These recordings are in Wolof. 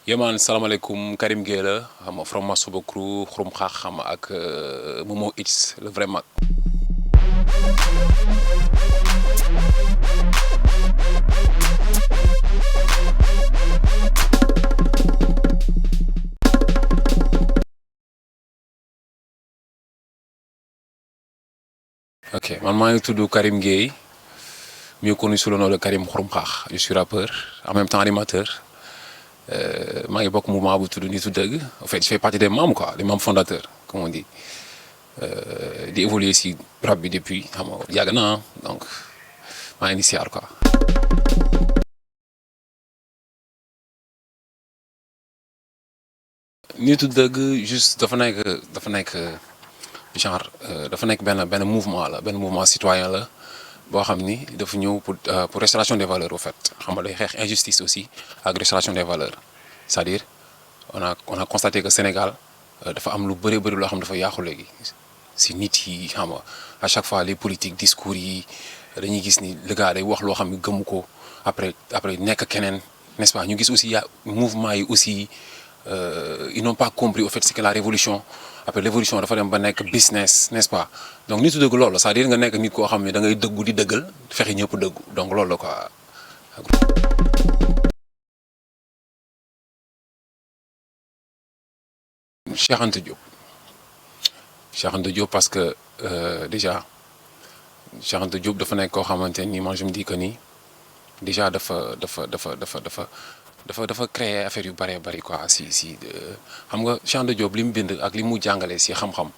yéen salaamaaleykum Karim Gueye la xam nga from Masuba Crew xurum xaax xam nga ak Momo X le vrai mag. Ok man maa ngi tudd Karim Gueye mieux connu sous le nom de Karim xurum xaax je suis rappeur en même temps animateur maa ngi bokk mouvement bu tudd Nitu Dëgg en fait je fais partie des membres quoi des membres fondateurs comme on dit di évoluer si rap bi depuis xam nga yàgg na donc maa ngi initial quoi. Nitu Dëgg juste dafa nekk genre dafa nekk benn mouvement la benn mouvement citoyen la boo xam ni dafa ñëw pour restauration des valeurs au fait xam nga day xeex injustice aussi ak restauration des valeurs c'est-à-dire on a constaté que Sénégal dafa am lu bëri loo xam dafa yàqu léegi si nit yi xam nga à chaque fois les politiques discours yi dañuy gis ni le gars day wax loo xam ni gëmu ko après nekk keneen n'est-ce pas ñu gis aussi ya mouvement yi aussi ils n'ont pas compris au fait c'est que la révolution après l'évolution dafa dem ba nekk business n'est-ce pas donc nitu dëgg loolu c'est-à-dire nga nekk nit koo xam ne da ngay dëggu di dëggal fexe ñëpp dëggu donc loolu la quoi. Cheikh Anta Diop Cheikh Anta Diop parce que déjà Cheikh Anta Diop dafa nekk koo xamante ni moi je me dis que ni déjà dafa créer affaire yu bëree bëri quoi si xam nga Cheikh Anta Diop li mu bind ak li mu jàngale si xam-xam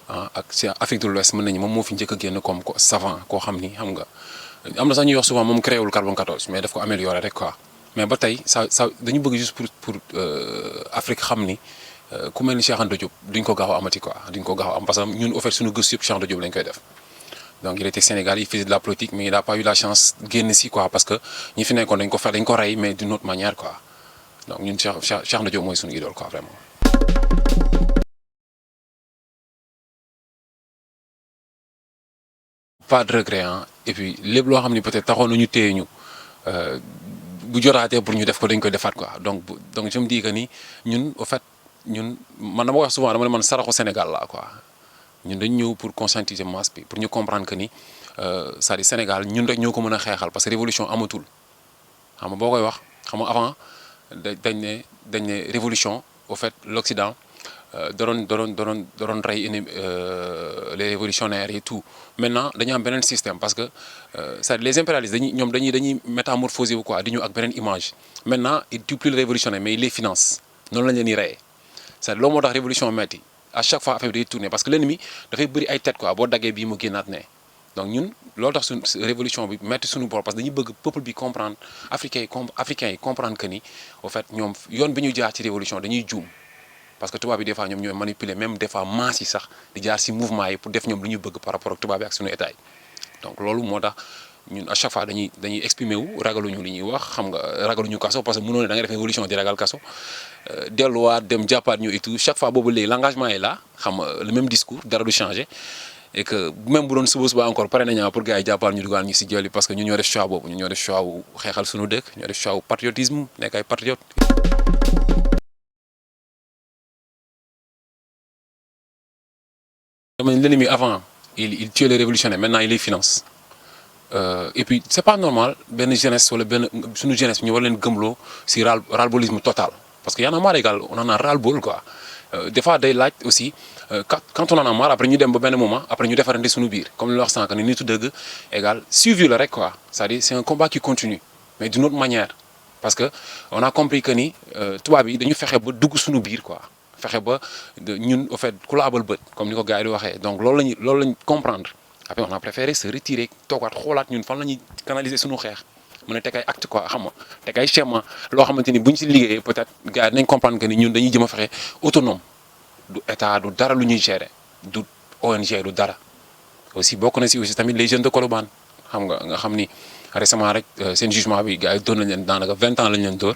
ak si Afrique de l'Ouest mën nañu moom moo fi njëkk a génn comme savant koo xam ni xam nga am na sax ñuy wax souvent moom créé wul carbone 14 mais daf ko amélioré rek quoi mais ba tey ça dañu bëgg juste pour Afrique xam ni ku mel ni Cheikh Anta Diop duñ ko gaaw a amati quoi duñ ko gaaw a am parce que ñun au fait suñu gëstu yëpp Cheikh Anta Diop lañ koy def. Donc il était Sénégalais, il faisait de la politique mais il n'a pas eu la chance génn si quoi parce que ñi fi nekkoon dañ ko rey mais d'une autre manière quoi donc ñun Cheikh Anta Diop mooy suñu idole quoi vraiment. Pas de regret et puis lépp loo xam ni peut-être taxoon nañu téye ñu bu jotaatee pour ñu def ko dañ koy defaat quoi donc je me dis que ni ñun au fait ñun man dama wax souvent dama ne man saraxu Sénégal la quoi. ñun dañ ñëw pour conscientiser masse bi pour ñu comprendre que ni c'est-à-dire Sénégal ñun rek ñoo ko mën a xeexal parce que révolution amatul xam nga boo koy wax xam nga avant dañ ne révolution au fait l'Occident da doon rey les révolutionnaires et tout maintenant dañu am beneen système parce que c'est-à-dire les impérialistes dañuy métamorphoser wu quoi di ñëw ak beneen image maintenant ils tuent plus les révolutionnaires mais ils les financent noonu lañ leen di reyee c'est-à-dire loolu moo tax révolution metti à chaque fois affaire bi day tourner parce que l'ennemi dafay bëri ay tête quoi boo daggee bii mu génnaat ne donc ñun loolu tax suñ révolution bi metti suñu bor parce que dañuy bëgg peuple bi comprendre africains yi comprendre que ni au fait ñoom yoon bi ñu jaar ci révolution dañuy juum parce que tubaab bi des fois ñoom ñooy manipuler même des fois masse yi sax di jaar ci mouvement yi pour def ñoom lu ñu bëgg par rapport ak tubaab bi ak suñu état yi donc loolu moo tax ñun à chaque fois dañuy exprimer wu ragaluñu li ñuy wax xam nga ragaluñu kaso parce que mënoo ne da nga def révolution di ragal kaso delluwaat dem jàppaat ñu et tout chaque fois boobu léegi l'engagement est là xam nga le même discours dara du changer et que même bu doon suba encore pare nañu pour gars yi jàppaat ñu dugal ñu ci jëli parce que ñu ñoo def choix boobu ñu ñoo def choix wu xeexal suñu dëkk ñoo def choix wu patriotisme nekk ay patriote. dama ne l'ennemi avant il tuait les révolutionnaires maintenant il les finance. Et puis c'est pas normal benn jeunesse wala benn suñu jeunesse ñu war leen gëmloo ci ras-le-ballisme total parce que y en a marre égal on en a ras-le-bol quoi des fois day laaj aussi quand on en a marre après ñu dem ba benn moment après ñu defarante suñu biir comme li wax sànq ni nitu dëgg égal suivi la rek quoi c'est-à-dire c'est un combat qui continue mais d'une autre manière parce que on a compris que ni tubaab yi dañu fexe ba dugg suñu biir quoi fexe ba ñun au fait ku la abal bët comme ni ko gars yi di waxee donc loolu lañ comprendre. après on a préféré se retirer toogaat xoolaat ñun fan la ñuy canaliser suñu xeex mën a teg ay acte quoi xam nga teg ay schéma loo xamante ni bu ñu si liggéeyee peut-être gars yi dinañ comprendre que ni ñun dañuy jëm a fexe autonome du état du dara lu ñuy gérer du ONG du dara aussi bokk na si aussi tamit les jeunes de Colobane xam nga xam ni récemment rek seen jugement bi gars yi doon nañ leen daanaka 20 ans lañ leen dóor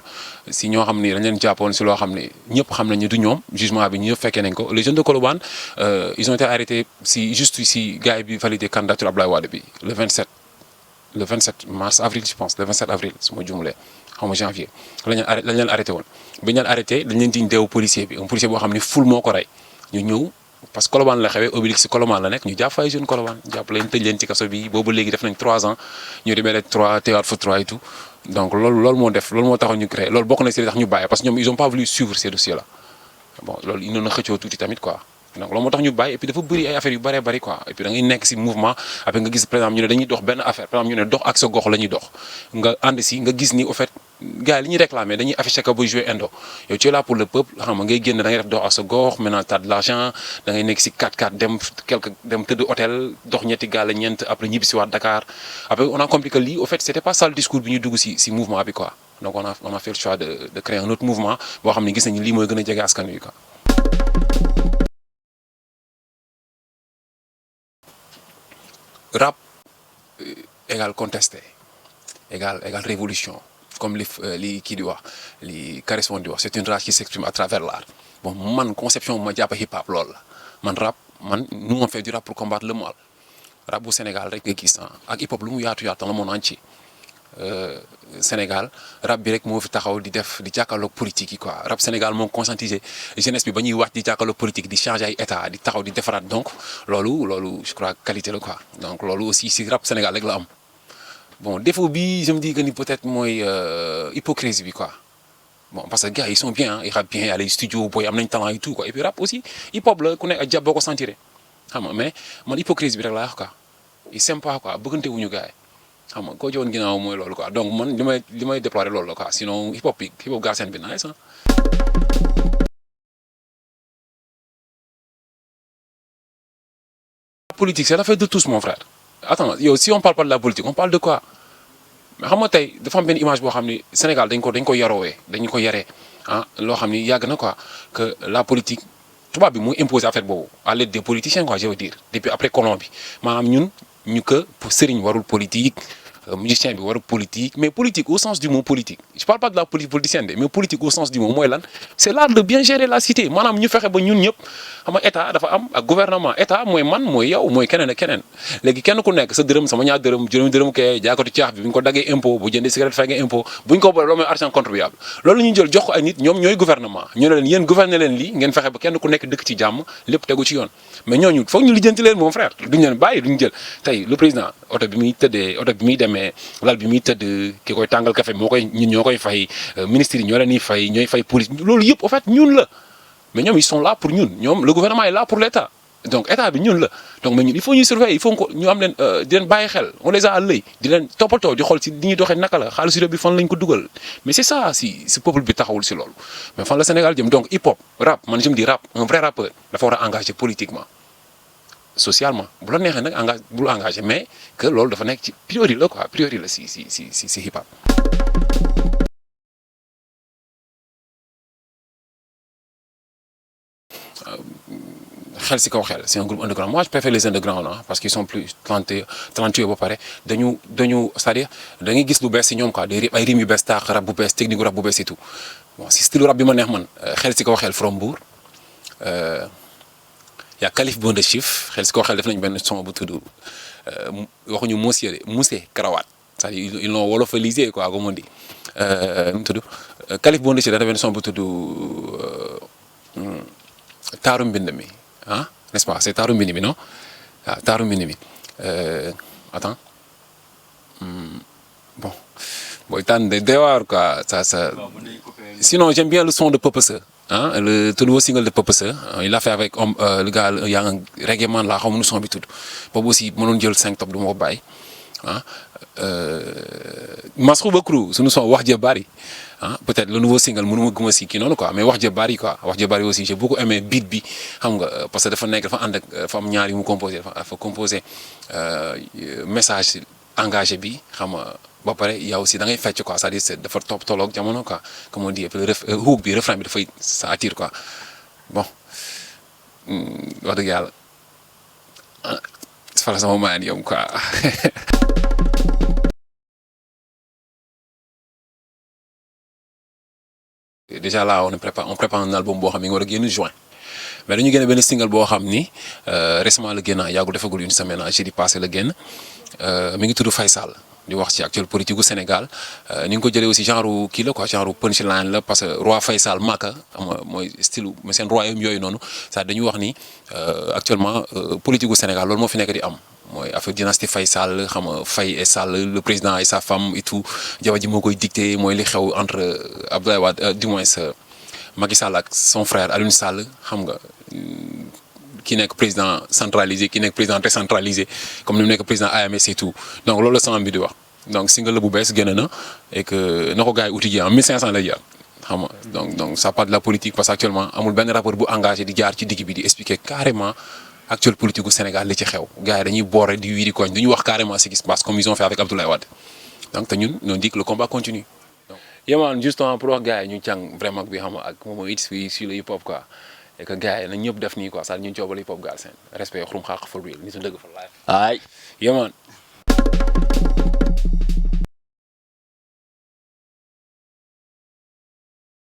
si ñoo xam ni dañ leen jàppoon si loo xam ni ñëpp xam nañ ni du ñoom jugement bi ñëpp fekkee nañ ko les jeunes de Colobane ils ont été arrêtés si juste si gars yi bi validé candidature Abdoulaye Wade bi le 27 le 27 mars avril je pense le 27 avril su ma jumlee xaw ma janvier lañ leen arrêté woon bi ñu leen arrêté dañ leen diñ deewu policier bi un policier boo xam ne ful moo ko rey ñu ñëw parce que Colobane la xewee Obélix Colobane la nekk ñu jàpp fa ay jeunes Colobane jàpp leen tëj leen ci kaso bi boobu léegi def nañ 3 ans ñu libéré 3 teewaat fa 3 et tout donc loolu moo taxoon ñu créé loolu bokk na si li tax ñu bàyyi parce que ñoom ils ont pas voulu suivre ces dossiers là bon loolu indi na xëccoo tuuti tamit quoi donc loolu moo tax ñu bàyyi et puis dafa bëri ay affaires yu bëree bëri quoi et puis da ngay nekk si mouvement après nga gis par exemple ñu ne dañuy dox benn affaire par exemple ñu ne dox ak sa gox la ñuy dox nga ànd si nga gis ni au fait gars yi li ñuy réclamer dañuy affiché que buy jouer indo yow tu es là pour le peuple xam nga ngay génn da ngay def dox ak sa gox maintenant t'as de l'argent da ngay nekk si 4x4 dem tëdd hôtel dox ñetti gaal la ñeent après ñibbi si waat Dakar après on a compris que lii au fait c'était pas ça le discours bi ñu dugg si mouvement bi quoi donc on a fait le choix de créer un autre mouvement boo xam ne gis nañu lii mooy gën a jege askan wi quoi. Rap égale contesté égale révolution comme li kii di wax li Caris di wax c'est une rage qui s'exprime à travers l'art bon man conception bu ma jàpp hip hop loolu la man rap nous on fait du rap pour combattre le mal rap bu Sénégal rek nga gis ak hip hop lu mu yaatu dans le monde entier Sénégal rap bi rek moo fi taxaw di jàkkaarloog politique yi quoi rap Sénégal moo conscientisé jeunesse bi ba ñuy wàcc di jàkkaarloog politique di changer ay état di taxaw di defaraat donc loolu je crois qualité la quoi donc loolu aussi si rap Sénégal rek la am bon défaut bi je me dis que ni peut-être mooy hypocrisie bi quoi bon parce que gars ils sont bien ils rappent bien les studios booy am nañ talent et tout quoi et puis rap aussi hip hop la ku nekk ak jàpp boo ko sentiré xam nga mais man hypocrisie bi rek laa wax quoi ils s'aiment pas quoi bëggante wuñu gars yi xam nga koo jowoon ginnaaw mooy loolu quoi donc man li may déplorer loolu la quoi sinon hip hop Galsen bi nice hein. La politique c'est l'affaire de tous mon frère attends yow si on parle pas de la politique on parle de quoi mais xam nga tey dafa am benn image boo xam ni Sénégal dañ ko yaroowee dañu ko yaree loo xam ni yàgg na quoi que la politique tubaab bi mooy imposer affaire boobu à l'aide des politiciens quoi je veux dire depuis après colon bi maanaam ñun ñu que sëriñ warul politique musicien bi warul politique mais politique au sens du mot politique je parle pas de la politique politicienne mais politique au sens du mot mooy lan c'est l'art de bien gérer la cité maanaam ñu fexe ba ñun ñëpp xam nga état dafa am ak gouvernement état mooy man mooy yow mooy keneen ak keneen léegi kenn ku nekk sa dërëm sama ñaar dërëm juróomi dërëm kee jaakatu caax bi bu ñu ko daggee impôt bu jëndee cigarette fay nga impôt bu ñu ko boole loolu mooy argent contribuable loolu ñu jël jox ko ay nit ñoom ñooy gouvernement ñu ne leen yéen gouverner leen lii ngeen fexe ba kenn ku nekk dëkk ci jàmm lépp tegu ci yoon mais ñooñu foog ñu lijjanti leen mon frère duñ leen bàyyi duñ jël tey le président oto bi muy tëddee oto bi muy demee lal bi muy tëdd ki koy tàngal café moo koy ñun ñoo koy fay ministres yi ñoo leen di fay ñooy fay police loolu yëpp en fait ñun la mais ñoom ils sont là pour ñun ñoom le gouvernement est là pour l'état donc état bi ñun la donc mais ñun il faut ñuy surveiller il faut ñu am leen di leen bàyyi xel on les a à l'œil di leen toppatoo di xool ci li ñuy doxee naka la xaalis réew bi fan lañ ko dugal mais c'est ça si peuple bi taxawul si loolu mais fan la Sénégal jëm donc hip hop rap man je me dis rap un vrai rappeur dafa war a engagé politiquement socialement bu la neexee nag bul engagé mais que loolu dafa nekk ci priorité la quoi priorité la si hip hop. xel si kaw xel c'est un groupe underground moi je préfère les underground parce qu'ils sont plus talentueux ba pare dañu c'est-à-dire da ngay gis lu bees si ñoom quoi ay rimes yu bees taax rap bu bees technique rap bu bees et tout bon si style rap bi ma neex man xel si kaw xel from Mbour y a Kalif Bon de Chiffre xel si kaw xel def nañu benn son bu tudd waxuñu Moussé Karawaat c'est-à-dire ils l'ont wolofalisé quoi comme on dit nu mu tudd Kalif Bon de Chiffre dafa benn son bu tudd taaru mbind mi n'est-ce pas c'est taaru mbind mi non waaw taaru mbind mi attends bon booy tànn de deewaar quoi ça sinon j'aime bien le son de Peupeuse le tout nouveau single de Peupeuse il l'a fait avec le gars il y a un reggae man là xaw ma nu son bi tudd boobu aussi mënoon jël 5 top du ma ko bàyyi Masrouba Crew suñu son wax ja bari peut-être le nouveau single mënuma guma si kii noonu quoi mais wax ja bari quoi wax ja bari aussi j'ai beaucoup aimé beat bi xam nga parce que dafa nekk dafa ànd ak dafa am ñaar yu mu composé dafa composé message engagé bi xam nga ba pare yow aussi da ngay fecc quoi c'est-à-dire c'est dafa tolloog jamono quoi comme on dit et puis hook bi refrain bi dafay ça attire quoi bon wax dëgg yàlla fala sama maan yow quoi. Déjà là on prépare un album boo xam ne nga war a génn juin mais dañu génne benn single boo xam ni récemment la génn yàggul defagul une semaine jeudi passé la génn mi ngi tudd Faysal di wax ci actuel politique gu Sénégal ni nga ko jëlee aussi genre kii la quoi genre punchline la parce que roi Faysal Maka xam nga mooy style mais seen royaume yooyu noonu ça dañuy wax ni actuellement politique gu Sénégal loolu moo fi nekk di am mooy affaire dynastie Faysal xam nga Faye et Sall le président et sa femme et tout jabar ji moo koy dicté mooy li xew entre Abdoulaye Wade du moins Macky Sall ak son frère Alioune Sall xam nga. Qui n'est que président centralisé qui n'est que président décentralisé comme ni mu nekk président AMS et tout donc loolu la sama bi di wax donc single la bu bees génn na et que na ko gars yi uti ji en 1500 lay jar xam nga donc ça part de la politique parce que actuellement amul benn rapport bu engagé di jaar ci digg bi di expliquer carrément actuel politique gu Sénégal li ci xew gars yi dañuy boore di wii di koñ duñu wax carrément ce qui se passe comme ils ont fait avec Abdoulaye Wade donc te ñun on dit que le combat continue. Yéen justement pour wax gars yi ñu càng vraiment bi xam nga ak moom it sur le hip hop quoi. Et que gars yi nañ ñëpp def nii quoi ça ñu coobal hip hop Galsen respect xurum xaq for real ni su dëgg fa live. ay yeah man